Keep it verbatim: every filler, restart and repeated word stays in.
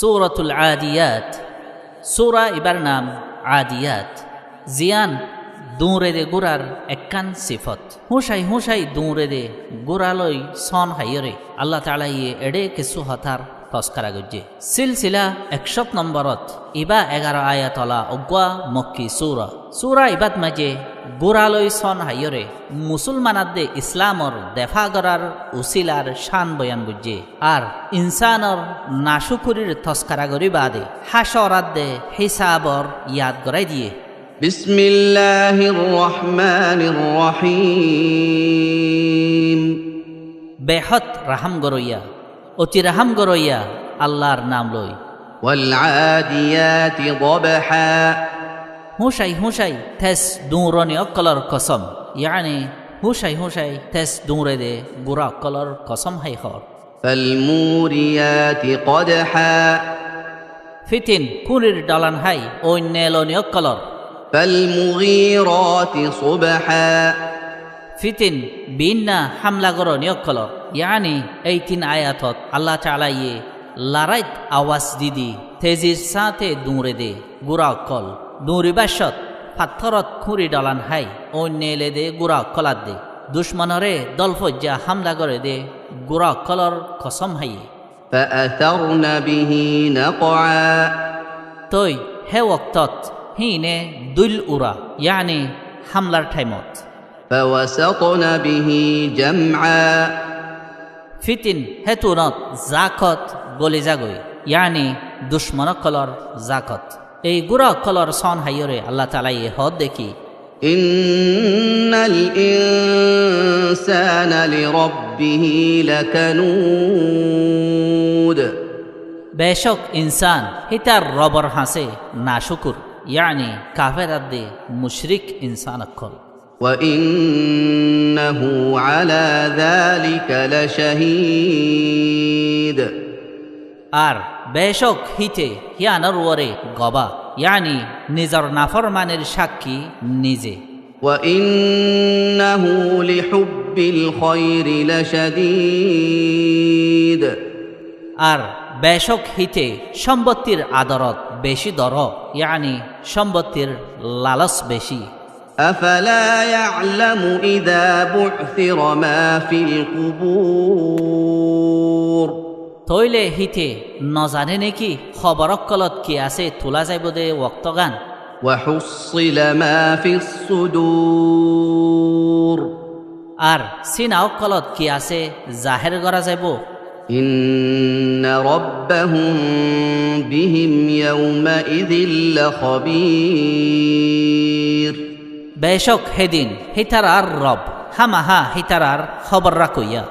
Suratul Adiyat. Sura ibar nam Adiyat. Ziyan duñrede gúrar ekkán sifot. Húñcai húñcai duñrede gúraloi són haiyóre Allah Taalaye eçé kissú hotár toskara goijjé. Silsila ekcót nomborot iba egaró ayat ola uggúa Mokki sura. Sura ibat maze gúraloi són haiyóre Musulman adde Islamor defa gorár usilar cán boyan goijjé. Ar insánor nacúkurir toskara gorí baade hácor adde hísabor yad gorái diyé. بسم الله الرحمن الرحيم. Behód rahám goróiya, oti rahám goróiya Allar nam loi. والعاديات ضبحا. Húñcai húñcai tez duñroni ókkolor kosom, yáni húñcai húñcai tez duñrede gúra ókkolor kosom hái hoór. فالموريات قدحا. Fítin kúñrir dholan hái oinne eloni ókkolor. فالمغيرات صبحا. Fítin biínna hámla goróni ókkolor. Yáni ei tin ayatot Allah Taalaye laráit awas didi tezir sáñte duñrede gúra ókkol, duñri báccot fatthórot kúñri dholan hái oinne elede gúra ókkol adde ducmonoré dol foijja hámla gorede gúra ókkolor kosom háiye. فأثرن به نقعا. Toi hé woktot híine dúil ura, yáni hámlar thaimot. فوسطن به جمعا. Fítin hétunot zákot goli zagoi, yáni ducmon ókkolor zákot. Ei gúra ókkolor són haiyóre Allah Taalaye hoódde ki, إن الإنسان لربه لكنود. Becók insán hítar Robor hañsé nacúkur, yáni kafer adde mucrik insán ókkol. وإنه على ذلك لشهيد. Ar becók híte híanor uore goba, yáni nizor naformanir cákki nize. وإنه لحب الخير لشديد. Ar becók híte cómbottir adorot beci doro, yáni cómbottir lalos beci. أفلا يعلم إذا بعثر ما في القبور. Tóile híte nozane néki hobor ókkolot ki asé tulá zaibou dé woktógan? وحصل ما في الصدور. Ar sína ókkolot ki asé zahér gorá zaibou. إن ربهم بهم يومئذ لخبير. Becók hédin hítarar Rob hámaha hítarar hóbor rakóiya.